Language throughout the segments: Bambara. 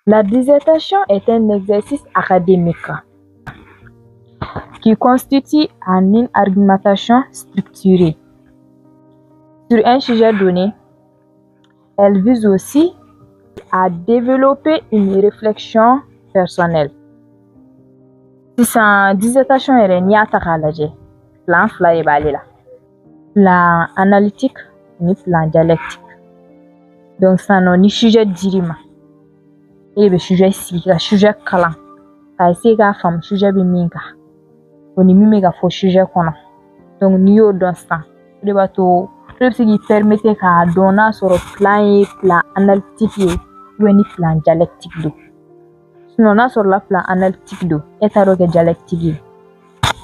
La dissertation est un exercice académique qui constitue en une argumentation structurée sur un sujet donné. Elle vise aussi à développer une réflexion personnelle. Sisan, dissertation yɛrɛ, n'i y'a ta k'a lajɛ, plan fila de b'ale la: plan analytique ni plan dialectique. Donc sisan nɔ, ni sujet dir'i ma, e de bɛ sujet sigi ka sujet kalan ka essayer k'a faamu sujet bɛ min kan, o ni min bɛ ka fɔ sujet kɔnɔ. Donc n'i y'o dɔn sisan, o de b'a to o de bɛ se k'i permettre k'a dɔn n'a sɔrɔ plan ye plan analytique ye ou bien ni plan dialectique don. Sinon n'a sɔrɔla plan analytique don, e t'a dɔn kɛ dialectique ye,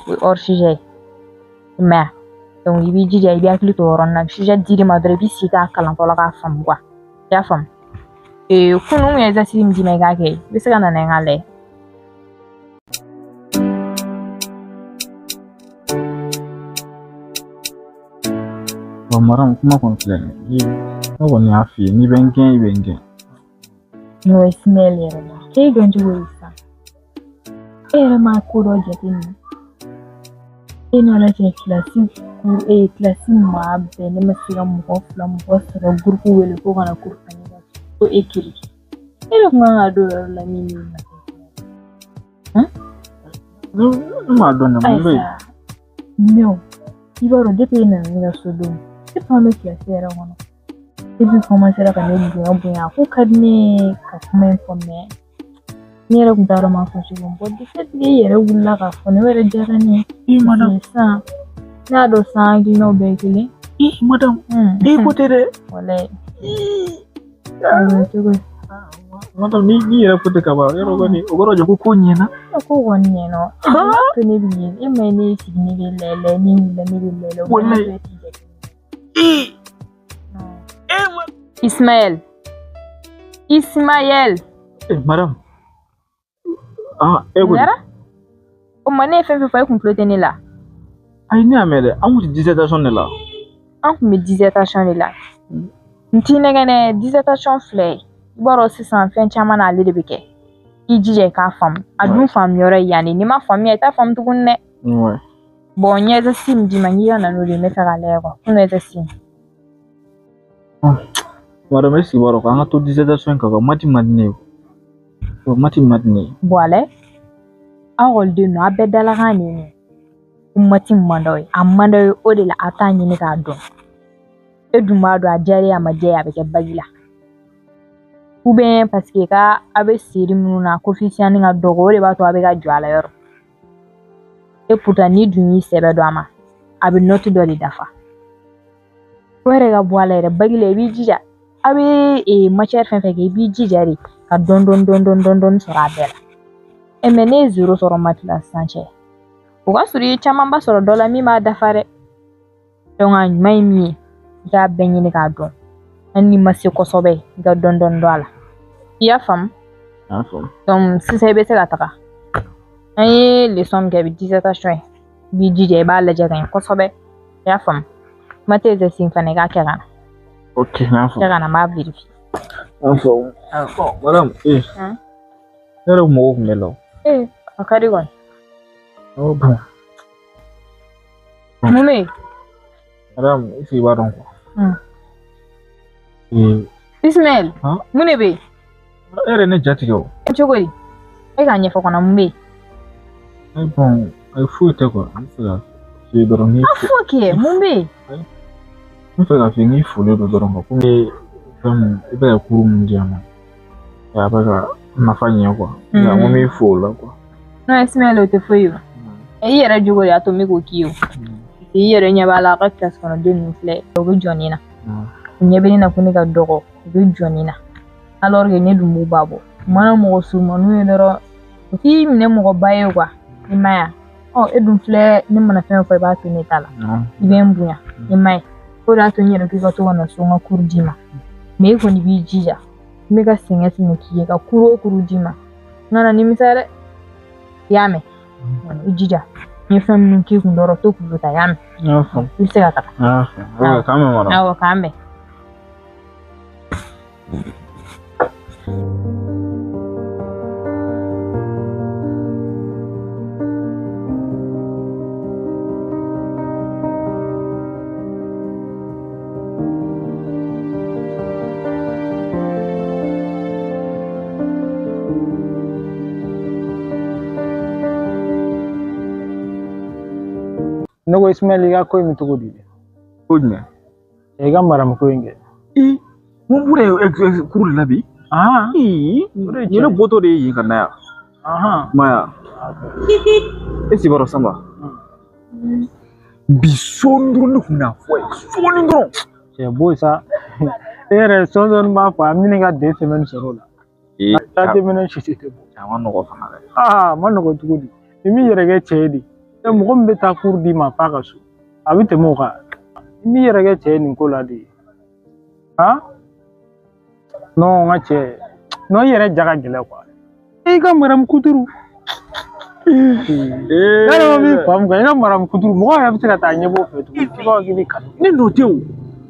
o ye hors sujet ye, i m'a ye. Donc i b'i jija, i b'i hakili to o yɔrɔnin na. Sujet dir'i ma dɔrɔn, i b'i sigi k'a kalan fɔlɔ k'a faamu quoi. I y'a faamu? Kunun kun ye exercice min d'i ma i k'a kɛ, i bɛ se ka na n'a ye n k'a lajɛ. Bon, madame, kuma kɔni filɛ nin ye, ne kɔni y'a f'i ye, n'i bɛ n gɛn, i bɛ n gɛn. N'o ye Ismaël yɛrɛ la, k'e gɛn cogo di sisan? E yɛrɛ ma ko dɔ jateminɛ? E ni Ala cɛ, kilasi e ye kilasi maa bɛɛ, ne ma se ka mɔgɔ fila, mɔgɔ saba groupe wele ko ka na cours ta ne ka ko e kelen. E de kun kan ka don o yɔrɔ la min b'i nafa. Ne m'a dɔn dɛ, mun bɛ yen? Mais o, i b'a dɔn, depuis e nana ne ka so don, depuis an bɛ kilasi yɛrɛ kɔnɔ, depuis commencera ka ne bonya bonya, a ko ka di ne ye ka kuma in fɔ, mais ne yɛrɛ kun t'a dɔn m'a fɔ cogo min. Bon, du fait que e yɛrɛ wulila k'a fɔ ne, o yɛrɛ diyara ne ye. I madame. Sisan ne y'a dɔn sisan hakilinaw bɛɛ ye kelen. I madame, i ko tɛ dɛ. Walayi. A bɛ cogo di? Madame, ni yɛrɛ ko tɛ ka ban, yɔrɔ kɔni o kɔrɔ jɔ ko ko ɲɛna. Ko kɔni ɲɛna. O b'a to ne bɛ ye, e ma ye ne sigi, ne bɛ lɛ, ne wulila, ne bɛ lɛ. Walayi. Ismaël. Ismaël. Eh, madame. Ah, e ko. Yara? O ma ne ye fɛn fɛn fɔ, e kun tulo tɛ ne la. Ayi, ne y'a mɛn dɛ, an kun tɛ dissertation de la. An kun bɛ dissertation de la. N t'i nɛgɛn dɛ, dissertation filɛ. I b'a dɔn sisan fɛn caman na ale de bɛ kɛ. I jija i k'a faamu. A dun faamu yɔrɔ ye yan de. N'i ma faamuya, i t'a faamu tuguni dɛ. Bon, n ye exercice min d'i ma, n k'i ka na n'o de ye, n bɛ fɛ k'a lajɛ quoi. Kunun exercice. Madame, est-ce que i b'a dɔn k'an ka to dissertation in kan quoi, maths man di ne ye quoi. Maths man di ne ye. Bon, a lajɛ. Aw ekɔliden ninnu, aw bɛɛ dalakan de ye nin ye. Ko maths man d'aw ye. A man d'aw ye, o de la aw t'a ɲini k'a dɔn. E dun b'a dɔn, a diyara ye, a ma diya ye, a bɛ kɛ bac la. Ou bien parce que ka aw bɛ série minnu na, coefficient ka dɔgɔ, o de b'a to a bɛ ka jɔ a la yɔrɔ. Et pourtant n'i dun y'i sɛbɛ don a ma, a bɛ note dɔ de dafa. O yɛrɛ ka bɔ a la yɛrɛ, bac la i b'i jija. A bɛ matière fɛn fɛn kɛ, i b'i jija de ka dɔɔni dɔɔni dɔɔni dɔɔni dɔɔni sɔrɔ a bɛɛ la. E mais ne ye zéro sɔrɔ maths la sisan cɛ. O ka sɔrɔ i ye camanba sɔrɔ dɔ la min b'a dafa dɛ. Donc a ɲuman ye min ye, i k'a bɛɛ ɲini k'a dɔn. Hali n'i ma se kosɛbɛ, i ka dɔɔni dɔɔni dɔn a la. I y'a faamu? Y'a faamu. Donc sisan i bɛ se ka taga. An ye leçon min kɛ bi, dissertation ye. I b'i jija, i b'a lajɛ ka ɲɛ kosɛbɛ. I y'a faamu? Maths exercice fana, i k'a kɛ ka na. Ok, n y'a faamu. Kɛ ka na, n b'a vérifier. N y'a faamu. Bon, madame, eh. Ne yɛrɛ mɔgɔ kun bɛ la o. Ee, a ka di kɔni. Oh bon. Mun bɛ yen? Madame, est-ce que i b'a dɔn quoi? Ee. Ismaël, mun de bɛ yen? E yɛrɛ ne jatigɛ o. Cogo di? E k'a ɲɛfɔ kɔnɔ, mun bɛ yen? Ayi, bon, ayi, foyi tɛ quoi. N bɛ fɛ ka f'i ye dɔrɔn ni. A fɔ kɛ, mun bɛ yen? N bɛ fɛ k'a f'i ye n k'i folen don dɔrɔn quoi. Komi fɛn mun, i bɛ ka cours mun di yan nɔ, a bɛ ka nafa ɲɛ quoi. Nka n ko n b'i fo o la quoi. Non, Ismaël, o tɛ foyi ye o. I yɛrɛ jogo de y'a to n bɛ k'o k'i ye o. I yɛrɛ ɲɛ b'a la, a ka kilasi kɔnɔden ninnu filɛ, u bɛ jɔ nin na. U ɲɛ bɛ ne na ko ne ka dɔgɔ, u bɛ jɔ nin na. Alors que ne dun b'u ba bɔ. U mana mɔgɔ surunmaninw ye dɔrɔn, u t'i minɛ mɔgɔba ye quoi. I m'a ye wa? Ɔ, e dun filɛ, ne mana fɛn fɔ, i b'a to ne ta la. I bɛ n bonya, i m'a ye. O de y'a to n yɛrɛ k'i ka to ka na so n ka cours d'i ma. Mais e kɔni b'i jija. N bɛ ka sɛgɛn sɛgɛn k'i ye ka cours o cours d'i ma. N kana nimisa dɛ. I y'a mɛn? I jija. N ye fɛn minnu k'i kun dɔrɔn, to k'olu ta, i y'a mɛn? N y'a faamu. I bɛ se ka taga. N y'a faamu. Ok, k'an bɛn madame. Awɔ, k'an bɛn. Ne ko Ismaël i ka ko in bɛ cogo di? Ko jumɛn? I ka maramu ko in kɛ. Ee, mun bɔra kuru de la bi? Ee, ne bɔtɔ de ye yen ka na yan. Maya. E si b'a dɔn Sanba. Bi sɔɔni dɔrɔn ne kun bɛna fɔ ye. Sɔɔni dɔrɔn. Cɛ bo sa. E yɛrɛ sɔɔni b'a fɔ a bɛ ɲini ka 2 semaines sɔrɔ o la. Ee, 30 minutes si tɛ bɔ. A ma nɔgɔ fana dɛ. Aa, a ma nɔgɔ cogo di? I m'i yɛrɛ kɛ cɛ ye de. Mɔgɔ min bɛ taa kuru d'i ma f'a ka so, a bɛ tɛmɛ o kan. I m'i yɛrɛ kɛ cɛ ye nin ko la de. Han? Non, n ka cɛ. Non, i yɛrɛ ja ka gɛlɛn quoi. I ka maramu kuturu. Ne yɛrɛ ma min faamu quoi, i ka maramu kuturu, mɔgɔ yɛrɛ bɛ se ka taa ɲɛbɔ o fɛ tuguni. I b'a fɔ k'i bɛ kanu. Ne nɔ tɛ o.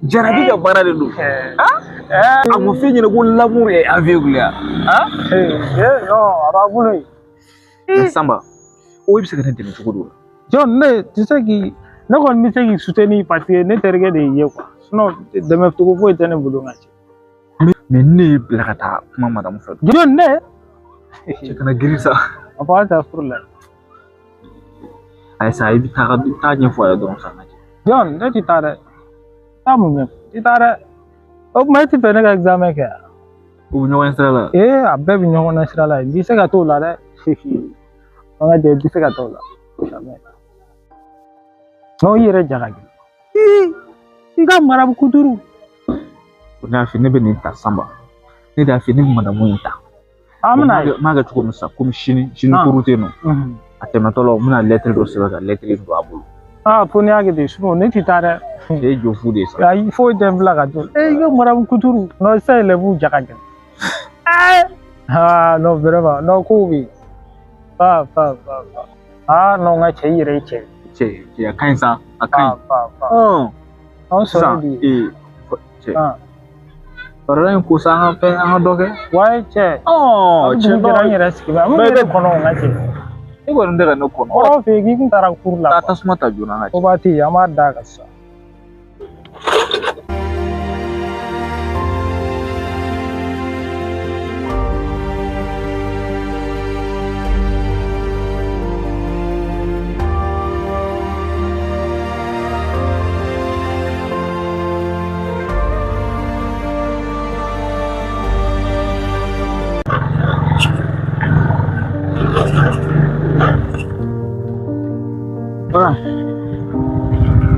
Jarabi ka baara de don. A ma f'e ɲɛna ko l'amour est aveugle ya. Non, a b'a bolo yen. Sanba, o i bɛ se ka ne dɛmɛ cogo dɔ la. John, ne tɛ se k'i ne kɔni bɛ se k'i soutenir parce que ne terikɛ de y'i ye quoi. Sinon dɛmɛ cogo foyi tɛ ne bolo n ka cɛ. Mais ne y'i bila ka taa kuma madamu fɛ. John, ne. Cɛ kana girin sa. A fɔ halisa furu la. Ayi sa, i bɛ taa i bɛ taa ɲɛfɔ a ye dɔrɔn sa. John, ne tɛ taa dɛ. Taa mun ɲɛfɔ? I taa dɛ. O tuma e tɛ fɛ ne ka examen kɛ wa? U bɛ ɲɔgɔn sira la. Ee, a bɛɛ bɛ ɲɔgɔn na sira la. I tɛ se ka t'o la dɛ. An ka jɛ, i tɛ se ka t'o la. Jamais. Non, i yɛrɛ ja ka gɛlɛn. I ka marabu kuturu. Ne y'a f'i ye ne bɛ nin ta Sanba. Ne de y'a f'i ye ne bɛ madamu in ta. An bɛna ye. N b'a kɛ cogo min sisan, komi sini kuru tɛ yen nɔ. A tɛmɛtɔ la, n bɛna lɛtiri dɔ sɛbɛn ka lɛtiri don a bolo. Aa, fo n'i y'a kɛ ten, sinon ne tɛ taa dɛ. E ye jɔ fu de ye sa. Ayi, foyi tɛ n bila ka to. E, i ka marabu kuturu. Non, sisan élèves ja ka gɛlɛn. Ah, non, vraiment, non, kow bɛ yen. Fa, fa, fa, fa. Ah, non, n ka cɛ, i yɛrɛ ye cɛ ye. Cɛ, a ka ɲi sa, a ka ɲi. Fa, fa, fa. Anw Sisan, sɔrɔ bi. ee, cɛ. Farala in ko sa, an ka fɛn, an ka dɔ kɛ. Wayi, cɛ. Cɛ, dugu jɛra, n yɛrɛ sigi bɛ. An bɛ yɛrɛ kɔnɔ, n ka cɛ. E kɔni tɛ ka ne kɔnɔ. Kɔrɔ fɛ yen k'i kun taara kuru la. Taa tasuma ta joona an ka cɛ. O b'a to yen, an b'a d'a kan sisan.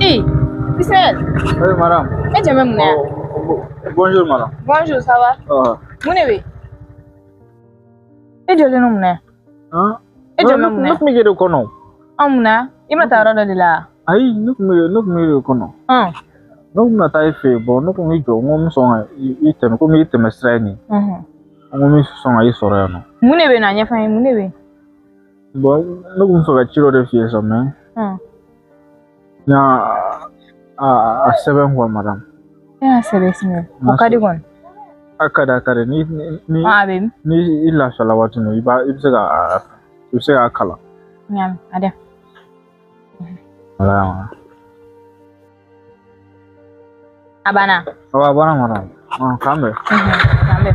Hey, Ismaël. Oui, madame. E jɛn bɛ mun na yan? Bonjour, madame. Bonjour, ça va? Mun de bɛ yen? E jɔlen don mun na yan? E jɔlen bɛ mun na Ne yan? tun bɛ k'e de kɔnɔ. An mun na? I ma taa yɔrɔ dɔ de la? Ayi, ne tun bɛ e de kɔnɔ. Ne tun bɛna taa e fɛ yen, bon, ne tun bɛ jɔ, n ko n bɛ sɔn ka i tɛmɛ, komi i tɛmɛ sira ye nin ye. N ko n bɛ sɔn ka i sɔrɔ yan nɔ. Mun de bɛ yen nɔ? A ɲɛfɔ n ye, mun de bɛ yen? Bon, ne tun bɛ fɛ ka ci dɔ de f'i ye sa, mais n y'a a sɛbɛn quoi, madame. E y'a sɛbɛn Ismaël. O ka di kɔni. A ka di, a ka di. Ni A bɛ min? Ni i lafiyala waati min, i b'a i bɛ se ka i bɛ se k'a kalan. N y'a mɛn, a di yan. Voilà. A banna. Awɔ, a banna madame. K'an bɛn. K'an bɛn.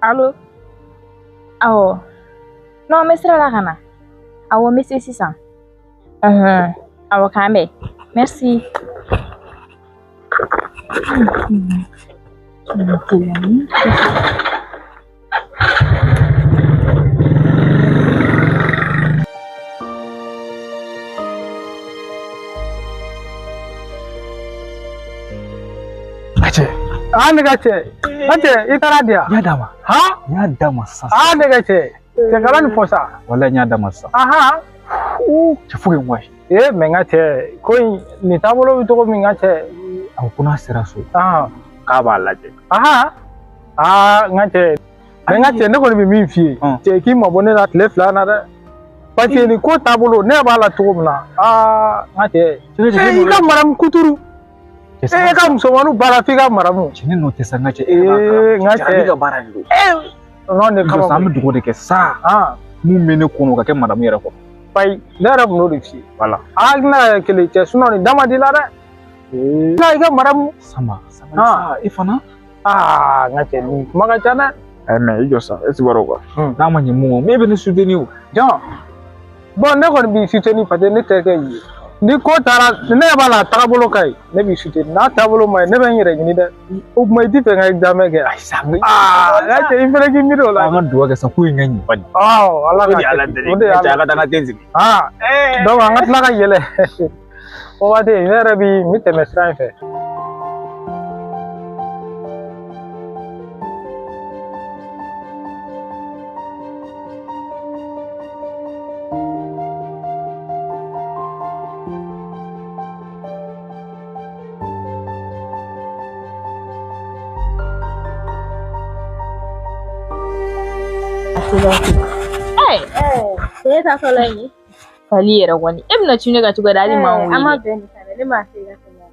Allo? Awɔ. Non, n bɛ sira la ka na. Awɔ, n bɛ se sisan. Awɔ, k'an bɛn. Merci. Cɛ. Ah, ne ka cɛ. N ka cɛ, i taara di yan? N y'a d'a ma. Han? N y'a d'a ma sisan. Ah, ne ka cɛ. Cɛ kana nin fɔ sa. Walayi, n y'a d'a ma sisan. Ahan. Cɛ, fo k'i wɔsi. Ee, mais n ka cɛ, ko in nin taabolo bɛ cogo min, n ka cɛ. A ko n'a sera so. K'a b'a lajɛ. Ahan. Aa, n ka cɛ. Mais n ka cɛ, ne kɔni bɛ min f'i ye. Cɛ, k'i mabɔ ne la tile 2 na dɛ. Parce que nin ko taabolo, ne b'a la cogo min na. Aa, n ka cɛ. Ee, i ka maramu kuturu. E ka musomaninw baara f'i ka maramu. Cɛ, ne n'o tɛ sa, n ka cɛ. Ee, n ka cɛ. Jarabi ka baara de don. Ee, non, ne kama. An bɛ dugawu de kɛ sa. Mun bɛ ne kɔnɔ ka kɛ madamu yɛrɛ kɔnɔ. Payi, ne yɛrɛ tun b'o de f'i ye. Voilà. A hakilina yɛrɛ kelen cɛ, sinon nin da man di la dɛ. I ka madame. Sama sabali sa e fana. Aa n ka cɛ nin kuma ka ca dɛ. Mais i jɔ sa, e ti b'a dɔn quoi. N'a ma ɲɛ mun kɔ, mais e bɛ ne soutenir o. Jɔn. Bon ne kɔni b'i soutenir parce que ne terikɛ y'i ye. Ni ko taara ne ɲɛ b'a la a taagabolo ka ɲi, ne b'i soutenir. N'a taabolo ma ɲi, ne bɛ n yɛrɛ ɲini dɛ. O tuma i ti fɛ n ka examen kɛ. Ayi sa. Aa n ka cɛ i fɛnɛ k'i miiri o la. An ka dugawu kɛ sa ko in ka ɲɛ bani. Awɔ Ala O ka de ye Ala deli. O de ye Cɛ Ala. a ka taa n ka den sigi. Aa donc an ka tila ka yɛlɛ. O waati ne yɛrɛ bi n bɛ tɛmɛ sira in fɛ. E ta fɔlɔ ye. Kali yɛrɛ kɔni e bɛna cun ne ka cogo di hali ma An ma wele bɛn nin kan dɛ, ne m'a fɛ i ka tɛmɛ.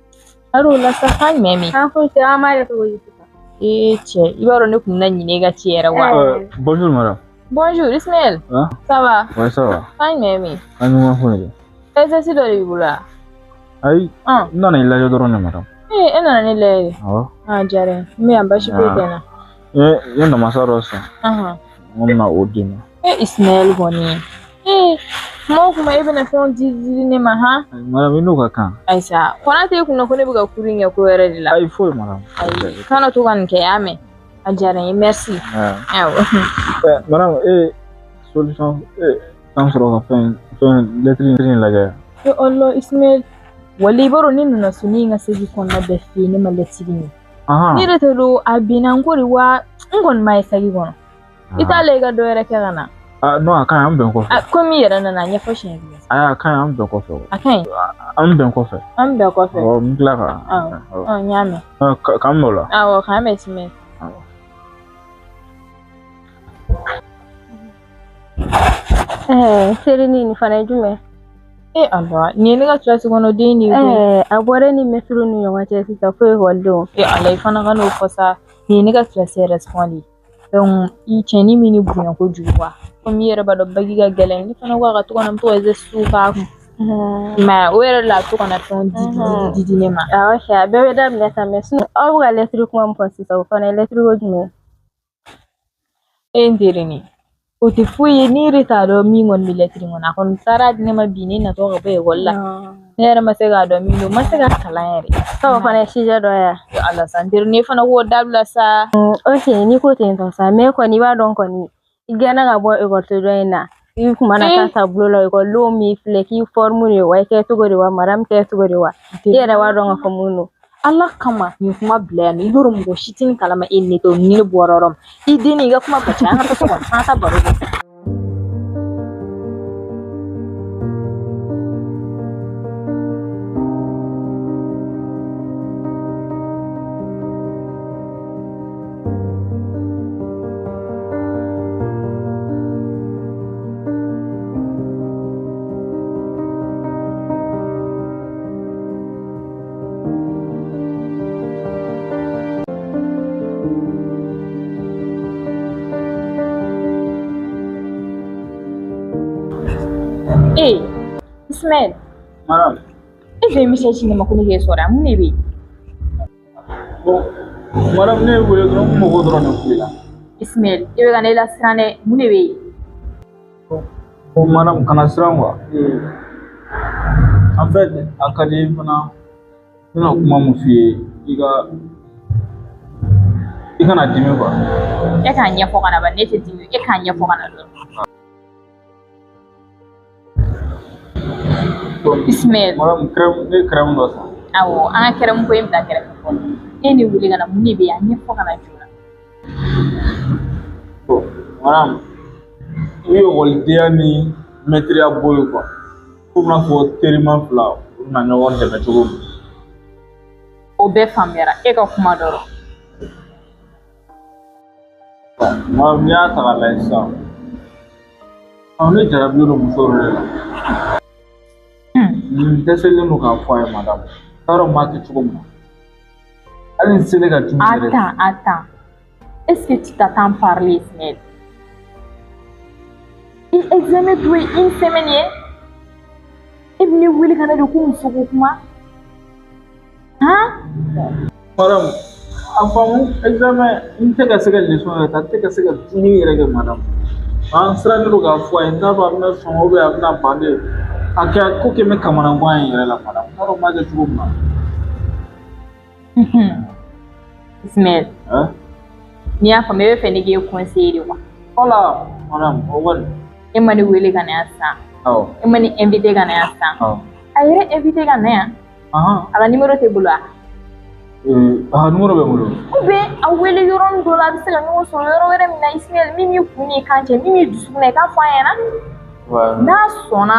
Hali o la sa kan jumɛn bɛ yen? An foyi tɛ, an b'a kɛ cogo di sisan? Ee cɛ i b'a dɔn ne kun bɛna ɲinɛ i ka ci yɛrɛ wa. Bonjour madame. Bonjour Ismaël. Hein? Ça va? Ouais, ça va. Kan jumɛn bɛ yen? An ɲuman foyi dɛ. Exercice dɔ de b'i bolo wa? Ayi, Ɔn. n nana i lajɛ dɔrɔn de madame. Ee e nana ne lajɛ de. Awɔ. A diyara n ye. N bɛ yan baasi foyi tɛ n na. N ye namasa dɔ san. Ɔhɔn. N ko n bɛna o d'i ma. E Ismaël kɔni. Ee kuma o kuma e bɛna fɛnw di di ne ma han? Madame i n'o ka kan. Ayi sa kɔnɔ t'e kunna ko ne bɛ ka kuru in kɛ ko wɛrɛ de la. Ayi foyi madame. Ayi kana to ka nin kɛ y'a mɛn. A diyara n ye merci. Awɔ. Madame e solution e t'an sɔrɔ ka fɛn lettre in lajɛ. E Allah Ismaël. Wali i b'a dɔn ne nana so ne ye n ka segi kɔnɔna bɛɛ f'i ye ne ma lɛtiri ye. Ne yɛrɛ t'a dɔn a binna n ko de wa n kɔni m'a ye sagi kɔnɔ. I t'a la i ka dɔ wɛrɛ kɛ ka na. Non a ka ɲi an bɛn kɔfɛ. Komi i yɛrɛ nana a ɲɛfɔ siɲɛ kelen. Ayi a ka ɲi an bɛn kɔfɛ. A ka ɲi. An bɛn kɔfɛ. An bɛn kɔfɛ. Awɔ n tila ka. Awɔ n y'a mɛn. K'an bɛn o la. Awɔ k'an bɛn Ismaël. Serini nin fana ye jumɛn? E Ala nin ye ne ka kilasi kɔnɔ den de ye koyi. A bɔra e ni mɛtiriw ni ɲɔgɔn cɛ sisan fo ekɔlidenw. E Ala i fana ka n'o fɔ sa nin ye ne ka kilasi yɛrɛ de ye. Donc i cɛnin min ni bonya kojugu wa komi i yɛrɛ b'a dɔn bagi ka gɛlɛn ne fana ko a ka to ka na n bɛ to ka exercice k'a kun. I m'a ye o yɛrɛ la a to ka na fɛnw di di ne ma. Awɔ kɛ a bɛɛ bɛ daminɛ sa mais sinon aw bɛ ka lɛtiri kuma min fɔ sisan o fana ye lɛtiri ko jumɛn? E n terinin o tɛ foyi ye ne yɛrɛ t'a dɔn min kɔni bɛ lɛtiri kɔnɔ a kɔni taara di ne ma bi ne natɔ ka bɔ ekɔli la ne yɛrɛ ma se k'a dɔn min don n ma se ka kalan yɛrɛ. O fana ye sujet dɔ ye wa? Ala sa n terinin fana k'o dabila sa. Ok n'i ko ten tɔ sa mais kɔni i b'a dɔn kɔni i gɛnna ka bɔ ekɔliso dɔ in na i kun mana taa tableau la ekɔlidenw m'i filɛ k'i forme de wa i kɛ cogo de wa madame kɛ cogo de wa i yɛrɛ b'a dɔn k'a fɔ mun don. Ala kama nin kuma bila yan nɔ i b'a dɔn mɔgɔ si tɛ nin kalama e ni ne tɛ ni ne bɔra yɔrɔ min i den i ka kuma ka ca an ka taa so kɔnɔ an ka taa baro kɛ. Ee Ismaël. Madame. E fɛ message ne ma ko ne k'e sɔrɔ yan mun de bɛ yen? Bon madame ne ye wele dɔrɔn n mago dɔrɔn de kun b'i la. Ismaël i bɛ ka ne lasiran dɛ mun de bɛ yen? Bon madame kana siran quoi. En fait a ka di fana n bɛna kuma mun f'i ye i kana dimi quoi. E k'a ɲɛfɔ ka na ba ne tɛ dimi e k'a ɲɛfɔ ka na dɔrɔn. Ismaël. Madame crème ne ye crème dɔ san. Awɔ an ka crème ko in bila kɛrɛfɛ fɔlɔ. E ne wele ka na mun de bɛ yen a ɲɛfɔ ka na joona. Bon madame i bɛ ekɔlidenya ni mɛtiriya bɔ yen quoi. Komi n'a fɔ terima fila u bɛna ɲɔgɔn dɛmɛ cogo min. O bɛɛ faamuyara e ka kuma dɔrɔn. Madame n'i y'a ta k'a lajɛ sisan ne jarabilen don muso dɔ de la. N dɛsɛlen don k'a fɔ a ye madame. T'a dɔn n b'a kɛ cogo min na. Hali n selen ka dimi yɛrɛ. Attends, attends. Est-ce que tu t'attends parler, Ismaël? I examen to ye une semaine ye. E bɛ ne wele ka na de ko muso ko kuma. Han? Madame, a faamu examen n tɛ ka se ka leçon yɛrɛ ta, n tɛ ka se ka dumuni yɛrɛ kɛ madame. An sirannen don k'a fɔ a ye, n t'a dɔn a bɛna sɔn ou bien a bɛna ban de. A kɛ ko kɛ n bɛ kamanagan in yɛrɛ la madame. N t'a dɔn n b'a kɛ cogo min na. Ismaël, Hein? n'i y'a faamu e bɛ fɛ ne k'e conseiller de wa? Voilà, madame, o kɔni. E ma ne wele ka na yan sisan. Awɔ. E ma ne invité ka na yan sisan. Awɔ. A yɛrɛ invité ka na yan. Ahan. A ka numéro t'e bolo wa? A numéro bɛ n bolo. Ou bien a wele yɔrɔnin dɔ la, a bɛ se ka ɲɔgɔn sɔrɔ yɔrɔ wɛrɛ min na Ismaël, min b'i kun n'i kan cɛ, min b'i dusukun na, i k'a fɔ a ɲɛna. Ouais. N'a sɔnna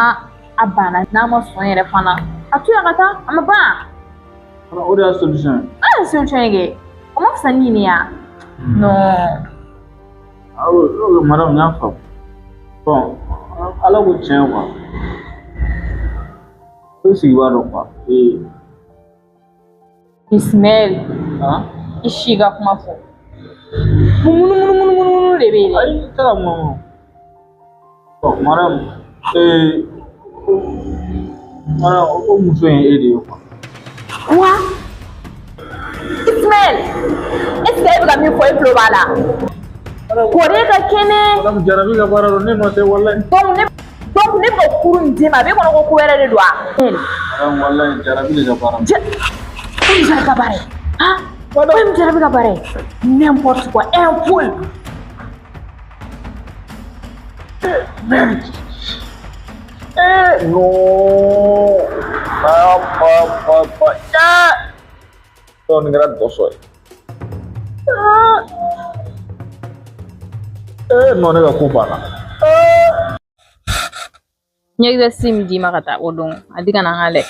a banna, n'a ma sɔn yɛrɛ fana, a to yen a ka taa, a ma ban. O de y'a solution ye. An ye solution ye kɛ. O ma fisa ni nin ye wa? Non. Awɔ, madame, n y'a faamu. Bon, ala ko tiɲɛ quoi. E sigi b'a dɔn quoi. Ee. Ismaël, Han? I si ka kuma fɔ. Mun munumunu munumunu de bɛ yen dɛ. Ayi, n tɛ ka munumunu. Bon, madame, ee, madame, o muso in e de ye quoi. Wa? Ismaël, est-ce que e bɛ ka min fɔ e tulo b'a la? Kɔri ka kɛnɛ. Madame, jarabi ka baara don, ne nɔ tɛ walayi. Donc ne bɛ ka kuru in d'i ma, a b'e kɔnɔ ko ko wɛrɛ de don wa? Madame, walayi, jarabi de ka baara don. O ye jarabi ka baara ye. Han? O ye jarabi ka baara ye. N'importe quoi, un poule. Merde. Eh non. Ba ba ba ba. Ya. Non, nin kɛra dɔsɔ ye. Eh non, ne ka ko banna. N ye exercice min d'i ma ka taa o don, a di ka na n ka lajɛ.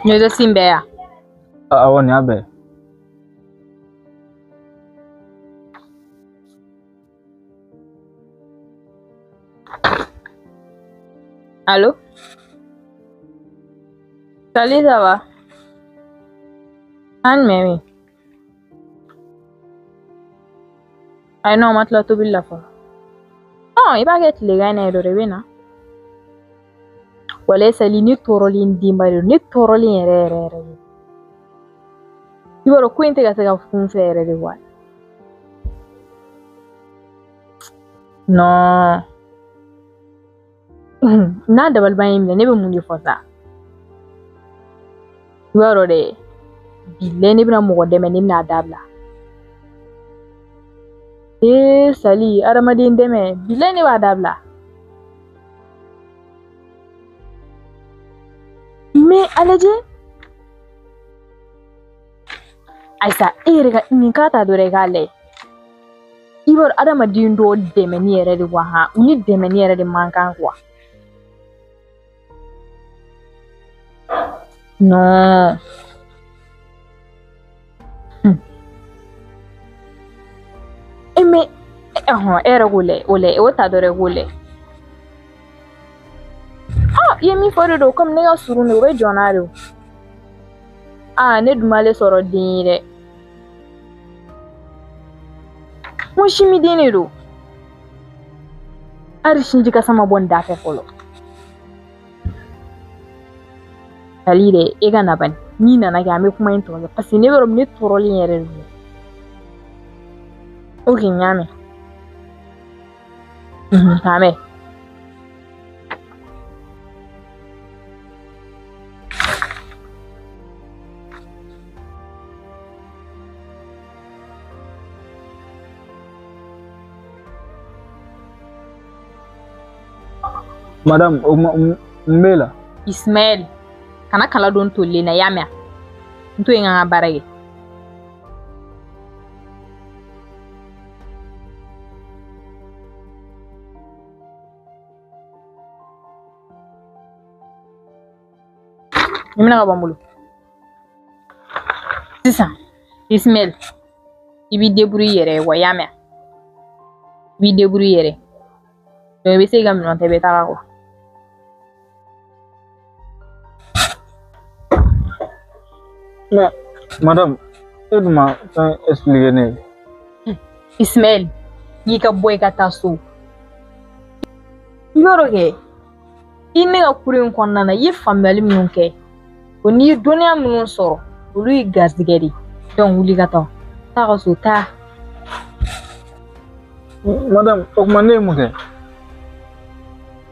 N ye exercice in bɛɛ ye wa? Awɔ, nin y'a bɛɛ ye. Allô? Salut, ça va? An mɛn min? Ayi non, ma tila tobili la fɔlɔ. Ɔn, i b'a kɛ tilegan in na yen dɔrɔn, i bɛ na. Walayi Sali, ne tɔɔrɔlen denba de don, ne tɔɔrɔlen yɛrɛ yɛrɛ yɛrɛ de. I b'a dɔn ko in tɛ ka se ka kun fɛ yɛrɛ de wa? Non. N'a dabaliban y'i minɛ, ne bɛ mun de fɔ sa? I b'a dɔn dɛ, bilayi ne bɛna mɔgɔ dɛmɛ, ne bɛna a dabila. Ee Sali, adamaden dɛmɛ, bilayi ne b'a dabila. Mais a lajɛ. Ayisa, e yɛrɛ ka nin k'a ta dɔrɔn i k'a lajɛ. I b'a dɔn adamaden dɔw dɛmɛni yɛrɛ de wa han, u ni dɛmɛni yɛrɛ de man kan quoi. Non. E mais ɔhɔn, e yɛrɛ k'o lajɛ, o lajɛ, o ta dɔrɔn i k'o lajɛ. Ah, i ye min fɔ de don, komi ne ka surun de, o bɛ jɔ n'a de o. Ah, ne dun m'ale sɔrɔ den ye dɛ. N ko simiden de don. Hali sinji kasa ma bɔ nin da fɛ fɔlɔ. Sali dɛ, e ka na bani. N'i nana kɛ, an bɛ kuma in tɔ kɛ. Parce que ne bɛ yɔrɔ min, ne tɔɔrɔlen yɛrɛ de don. Ok, n y'a mɛn. K'an bɛn. Madame, o ma n b'e la. Ismaël, kana kala don tolilen na, i y'a mɛn? N to yen ka n ka baara kɛ. Nin bɛna ka bɔ n bolo. Sisan, Ismaël, i b'i débrouiller i yɛrɛ ye wa, i y'a mɛn? I b'i débrouiller i yɛrɛ ye. Donc i bɛ se k'i ka minɛn ta i bɛ taga quoi. Mais madame, e dun ma fɛn expliquer ne ye. Ismaël, n'i ka bɔ i ka taa so. Yɔrɔ kɛ, i ne ka kuru in kɔnɔna na, i ye faamuyali minnu kɛ, o n'i ye dɔnniya minnu sɔrɔ, olu ye garizigɛ de ye. Donc wuli ka taa. Taa ka so, taa. Madame, o tuma ne ye mun kɛ?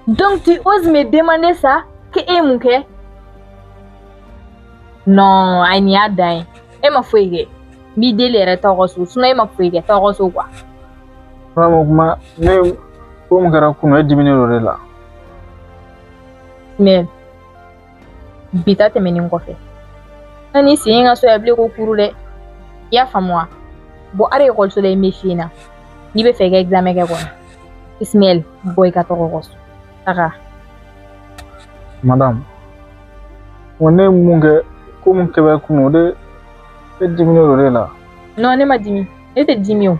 Donc tu oses me demander ça que e ye mun kɛ? Non, ayi nin y'a dan ye. E ma foyi kɛ. N b'i deli yɛrɛ taa ka so, sinon e ma foyi kɛ, taa ka so quoi. Madame, o tuma ne ko min kɛra kunun, e diminen don o de la. Mais bi ta tɛmɛnen kɔfɛ, n'i sen ka so yan bilen ko kuru dɛ. I y'a faamu wa? Bon, hali ekɔliso la i bɛ f'i ɲɛna n'i bɛ fɛ i ka examen kɛ kɔni. Ismaël, bɔ i ka tɔgɔ kɔ so. Taga. Madame, wa ne ye mun kɛ, ko mun kɛ bɛ kunun, o de e diminen don o de la. Non, ne ma dimi. Ne tɛ dimi o.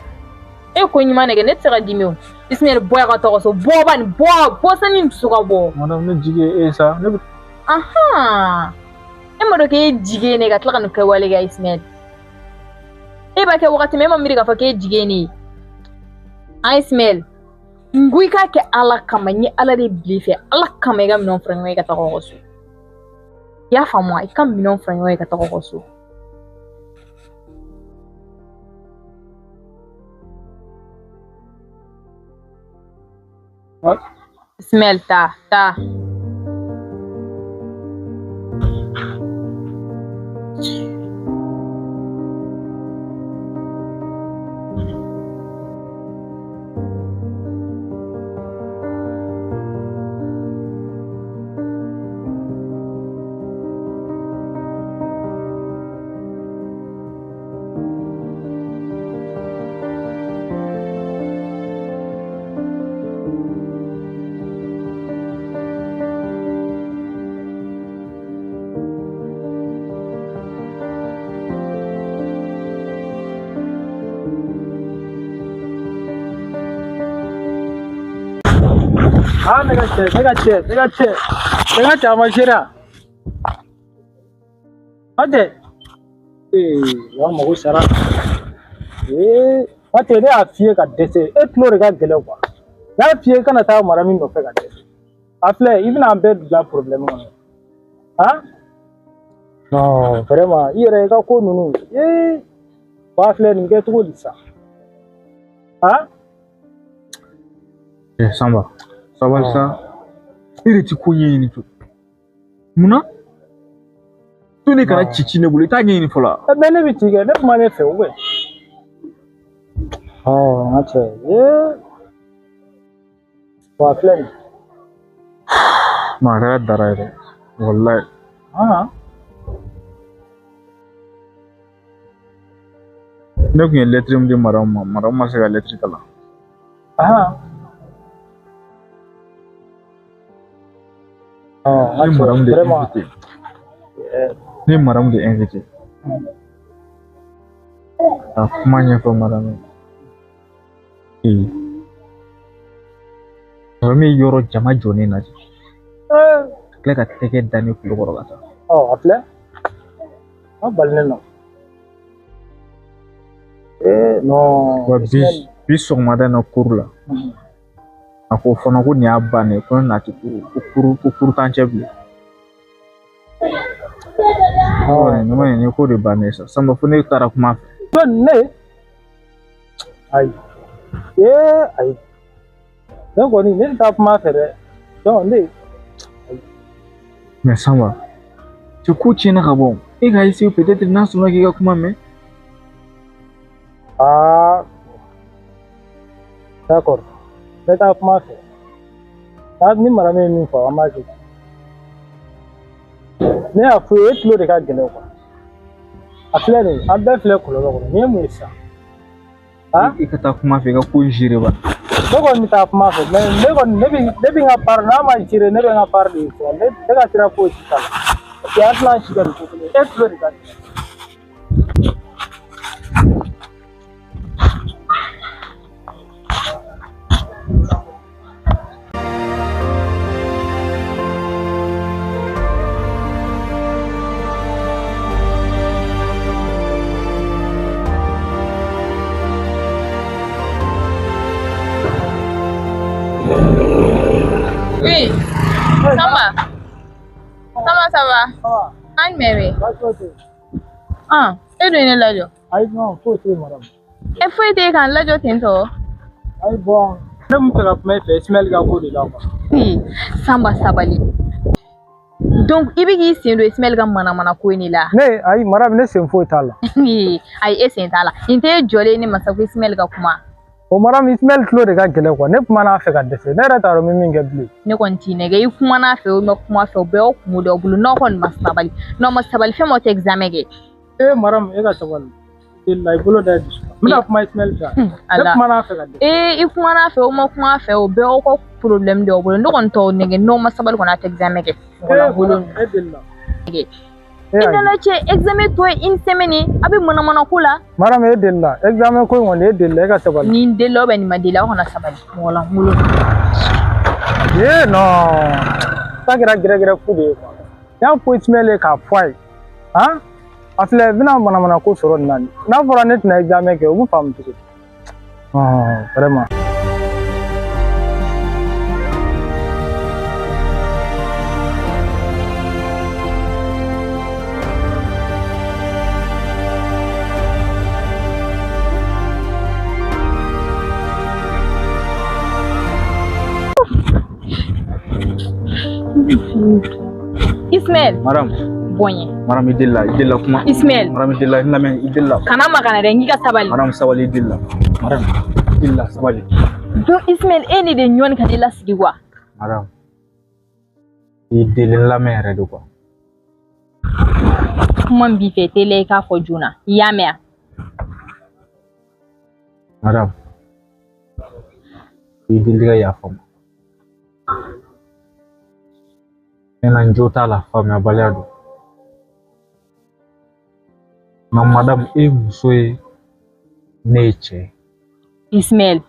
E ko ɲuman de kɛ, ne tɛ se ka dimi o. Ismaël, bɔ i ka tɔgɔ so. Bɔ bani, bɔ, bɔ sani n dusu ka bɔ. Madame, ne jigi ye e ye sa. Ne bɛ. Ahan. E ma dɔn k'e jigi ye ne ye ka tila ka nin kɛwale kɛ Ismaël. E b'a kɛ wagati min, e ma miiri k'a fɔ k'e jigi ye ne ye. An Ismaël, n ko i k'a kɛ Ala kama, n ye Ala de bila i fɛ. Ala kama i ka minɛnw fara ɲɔgɔn kan i ka taga ka so. I y'a faamu wa? I ka minɛnw fara ɲɔgɔn kan i ka taga ka so. Ismaël, taa, taa. Ah, ne ka cɛ, ne ka cɛ, ne ka cɛ, ne ka cɛ a ma sera. A cɛ, ee, a mago sara. Ee, a cɛ ne y'a f'i ye ka dɛsɛ, e tulo de ka gɛlɛn quoi. N y'a f'i ye i kana taa mara min nɔfɛ ka dɛsɛ. A filɛ, i bɛna an bɛɛ bila problème kɔnɔ. Han? Non, vraiment, i yɛrɛ i ka ko ninnu, ee, wa filɛ nin bɛ kɛ cogo di sa? Han? Eh, Samba, sabali sa. E de ti ko ɲɛɲini to. Munna? To ne kana ci ci ne bolo, i t'a ɲɛɲini fɔlɔ. Mais ne bɛ ci kɛ, ne kuma ne fɛ ou bien? Ɔ, n ka cɛ, ee, wa filɛ nin. Non, a kɛra dara ye dɛ. Walayi. Han? Ne tun ye lɛtiri min di madamu ma, madamu ma se ka lɛtiri kalan. Han? Ne ye madamu de invité. Ne ye madamu de invité. Ka kuma ɲɛfɔ madamu ye. Ee, madamu ye yɔrɔ jama jɔlen lajɛ. Ka tila ka tɛgɛ da ne kulo kɔrɔ ka taa. Ɔ, a filɛ. A bali ne nɔ. Ee, non. Wa bi sɔgɔmada in na kuru la. A ko fana ko nin y'a bannen ye, ko ne n'a tɛ kuru, ko kuru t'an cɛ bilen. Ɔ, ne ma nin ko de bannen sa. Sanba fo ne taara kuma fɛ. Ne? Ayi. Ee, ayi. Ne kɔni, ne tɛ taa kuma fɛ dɛ. Donc ne. Mais Sanba, cɛ ko tiɲɛna ka bɔ. E ka essayer peut-être n'a sɔnna k'i ka kuma mɛn. Ah. D'accord. Ne taa kuma fɛ. Ni madamu ye min fɔ, an b'a kɛ. Ne y'a f'u ye, e tulo de ka gɛlɛn quoi. A filɛ nin ye, an bɛɛ filɛ kɔlɔlɔ kɔnɔ. Nin ye mun ye sisan? Han? I ka taa kuma fɛ, i ka ko in gérer ba. Ne kɔni bɛ taa kuma fɛ, mais ne kɔni ne bɛ n ka part n'a ma gérer, ne bɛ n ka part de fɔ. Ne ka sira foyi t'a la. Parce que an tɛna si kɛ nin ko kelen ye. E tulo de ka gɛlɛn. va? An jumɛn bɛ yen? Ah, e dun ye ne lajɔ. Ayi non, foyi tɛ yen madame. E foyi tɛ yen k'an lajɔ ten tɔ. Ayi bon, ne tun bɛ fɛ ka kuma e fɛ Ismaël ka ko de la quoi. Sanba sabali. Donc i bɛ k'i sen don Ismaël ka manamana ko in de la. Ne ayi madame, ne sen foyi t'a la. Ayi e sen t'a la. Nin tɛ e jɔlen ne ma sa ko Ismaël ka kuma. O madame, Ismaël tulo de ka gɛlɛn quoi. Ne kumana a fɛ ka dɛsɛ. Ne yɛrɛ t'a dɔn n bɛ min kɛ bilen. Ne kɔni t'i nɛgɛ, i kumana a fɛ o ma kuma fɛ o bɛɛ y'aw kungo de y'aw bolo n'aw kɔni ma sabali. N'aw ma sabali fɛn m'aw tɛ examen kɛ. Ee madame, e ka sabali. La i bolo da i dusu kan. N bɛna kuma Ismaël fɛ. Ne kumana a fɛ ka dɛsɛ. Ee i kumana a fɛ o ma kuma a fɛ o bɛɛ y'aw ka problème de y'aw bolo. Ne kɔni t'aw nɛgɛ n'aw ma sabali kɔni a tɛ examen kɛ. Mɔgɔ lankolon. E delila. I nana cɛ examen tɔ ye une semaine ye a bɛ manamana ko la. Madame e delila examen ko in kɔni e delila e ka sabali. Ni n delila ou bien nin ma deli aw kana sabali mɔgɔ lankolon. Ee non, ta kɛra gɛrɛgɛrɛ fu de ye quoi. N y'a fɔ Ismaël ye k'a fɔ a ye han a filɛ n bɛna manamana ko sɔrɔ nin na n'a fɔra ne tɛna examen kɛ o bɛ faamu cogo di. Vraiment. Ismaël. Madame. Bonye. Madame i delila kuma. Ismaël. Madame i delila n lamɛn i delila. Kana magana dɛ n k'i ka sabali. Madame sabali i delila. Madame i delila sabali. Donc Ismaël e ni de ɲɔni ka ne lasigi quoi. Madame i deli n lamɛn yɛrɛ de quoi. Kuma min b'i fɛ teliya i k'a fɔ joona i y'a mɛn wa? Madame i deli ka yafa n ma. Ne na n jo t'a la faamuyabaliya don. Nka madame e ye muso ye ne ye cɛ ye. Ismaël